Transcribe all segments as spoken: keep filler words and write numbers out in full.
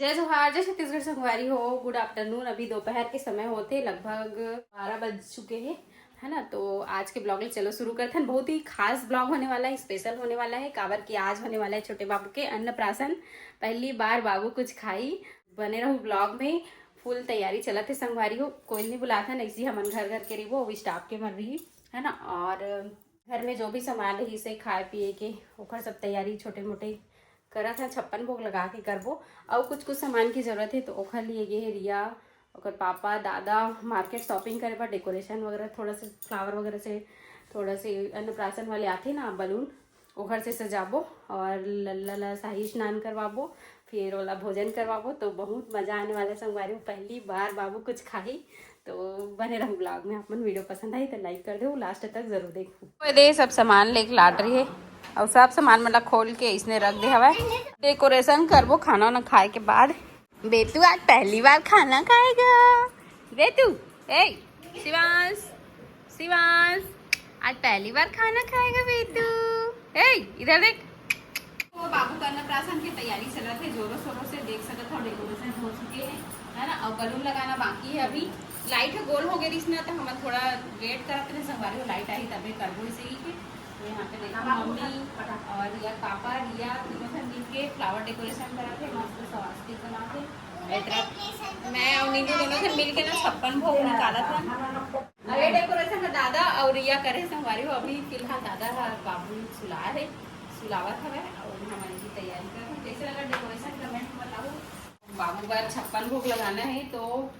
जय जोहार, जय छत्तीसगढ़ संगवारी हो। गुड आफ्टरनून। अभी दोपहर के समय होथे, लगभग बारह बज चुके हैं, है ना। तो आज के ब्लॉग ले चलो शुरू करथन। बहुत ही खास ब्लॉग होने वाला है, स्पेशल होने वाला है, काबर कि आज होने वाला है छोटे बाबू के अन्नप्राशन। पहली बार बाबू कुछ खाई। बने रहू ब्लॉग में। फुल तैयारी चलत है संगवारी हो। कोई नहीं बुलाथन, ऐसे ही हमन घर घर के रहिबो, अभी स्टाफ के मन रही, है ना। और घर में जो भी सामान रही से खाए पिए के, ओकर सब तैयारी छोटे मोटे करत हन, छप्पन भोग लगा के करबो। अउ कुछ कुछ सामान की जरूरत है, तो ओखर लिए गे हे रिया, ओकर पापा, दादा मार्केट शॉपिंग करे बर, डेकोरेशन वगैरह, थोड़ा से फ्लावर वगैरह से, थोड़ा से अन्नप्राशन वाले आथे ना बलून, ओखर से सजाबो और लल्ला ला शाही स्नान करवाबो, फिर ओला भोजन करवाबो। तो बहुत मजा आने वाला है संगवारी हो, पहली बार बाबू कुछ खाही। तो बने रहू ब्लॉग में। अपन वीडियो पसंद आई तो लाइक कर दो, लास्ट तक जरूर देखो। ओए दे, सब सामान लेके लाट रही है और सब सामान मन ला खोल के इसने रख दे हवय। डेकोरेशन करबो खाना वाना खाए के बाद। बेतू आज पहली बार खाना खाएगा। बेतू, ए शिवांश, शिवांश आज पहली बार खाना खाएगा बेतू। ए इधर देख। तो बाबू का अन्नप्राशन की तैयारी चलत है जोरों शोरों से, देख सकत हो डेकोरेशन हो चुके हैं, है ना। और बलून लगाना बाकी है अभी। लाइट ह गोल हो गए रहिस ना, तो हमन थोड़ा वेट करत रहे संगवारी हो, लाइट आही तबे करबो इसे ही के। तो यहाँ पे देखो मम्मी और रिया पापा, रिया तीनों झन मिल के फ्लावर डेकोरेशन करत है, मस्त स्वास्तिक बना के। ए तरफ मैं और नीलू दोनों झन मिल के ना छप्पन भोग निकालत हन। अरे डेकोरेशन का दादा और रिया करे संगवारी हो। अभी फिलहाल दादा ह बाबू सुला है, सुलावत हवे और हमन की तैयारी करत हन। कैसे लगा डेकोरेशन, कमेंट में बताओ। बाबू बर छप्पन भोग लगाना है तो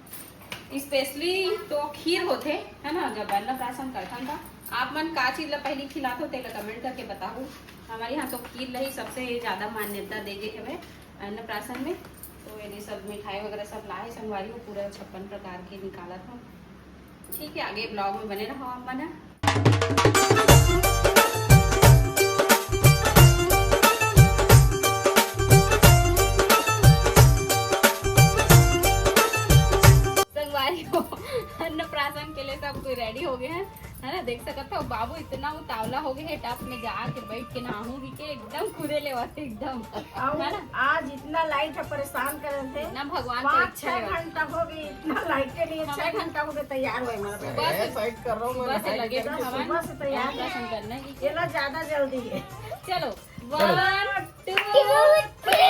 स्पेशली तो खीर होथे, है ना, जब अन्नप्राशन करथन त आप मन का चीज ला पहली खिलात हो तेला कमेंट करके बताओ। हमारे यहाँ तो खीर ला ही सबसे ज्यादा मान्यता दे गए हवे अन्नप्राशन में। तो ये सब मिठाई वगैरह सब लाए संगवारी हो, पूरा छप्पन प्रकार के निकालत हो। ठीक है, आगे ब्लॉग में बने रहो आप मन। संगवारी हो, अन्नप्राशन के लिए सब कोई रेडी हो गए हैं, है ना। देख सकत हो बाबू इतना उतावला हो गए है, टब में जाके बैठ के नहाऊंगी के एकदम कूदे लेवत एकदम, अउ है ना? आज इतना लाइट है, परेशान करत हे। ना भगवान को पाँच इच्छा छह है। घंटा हो गए, इतना लाइट के लिए छह घंटा हो गए तैयार हुए हमारा। सुबह से, साइड कर रहा हूँ मैं, सुबह से लगे थे हमारे सुबह से तैयार है। दर्शन करने की। ये ला ज्यादा जल्दी है। चलो, वन, टू, थ्री।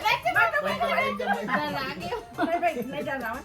बैठ जा, बैठ जा, बैठ जा। डरा गए हो। नहीं, नहीं, नहीं डर रहा हूँ।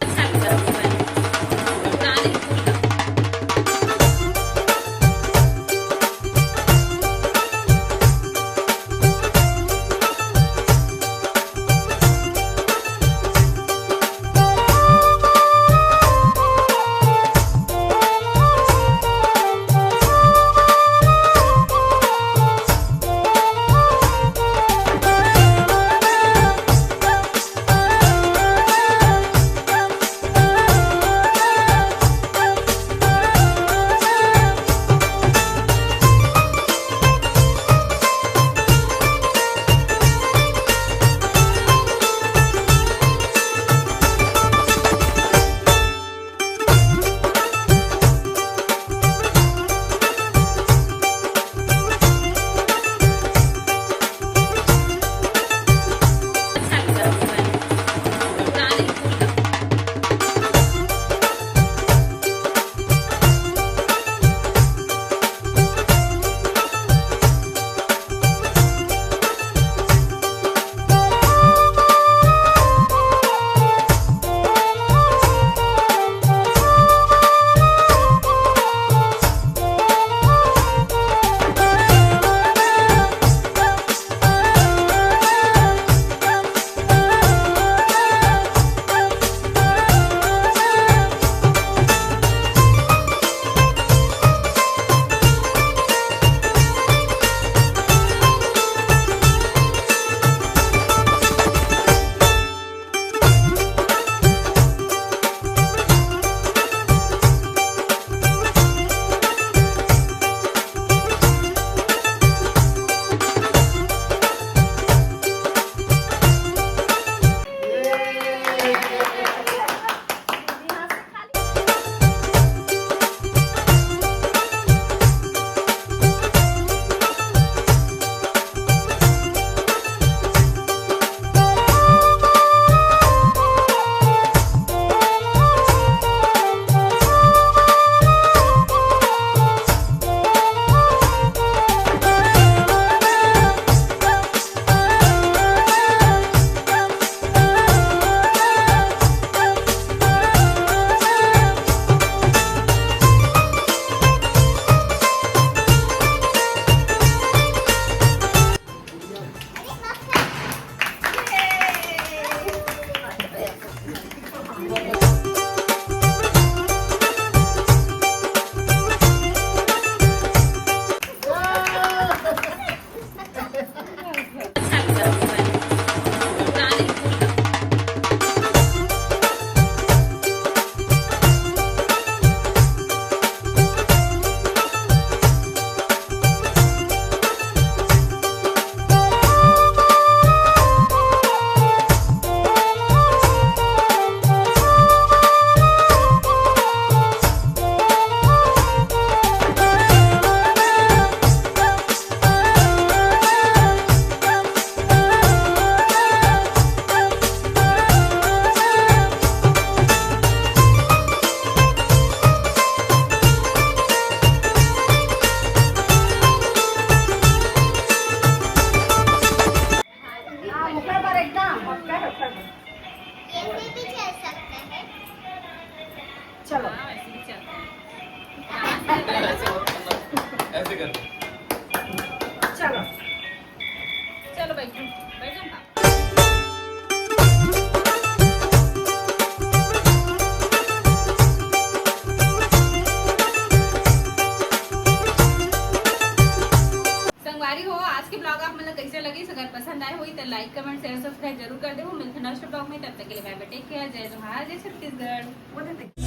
हाँ, हाँ, करो, करो। ऐसे भी चल सकता है। चलो। हाँ, ऐसे भी चलता है। ऐसे कर। चलो। चलो, बैठो, बैठो। संगवारी हो, आज के vlog आप मन ला कैसे लगिस? अगर पसंद आए होही त like, comment, share, subscribe जरूर कर देहू। मिलथन next vlog में, तब तक के लिए bye bye, take care, जय जोहार, जय छत्तीसगढ़। वो दे दे।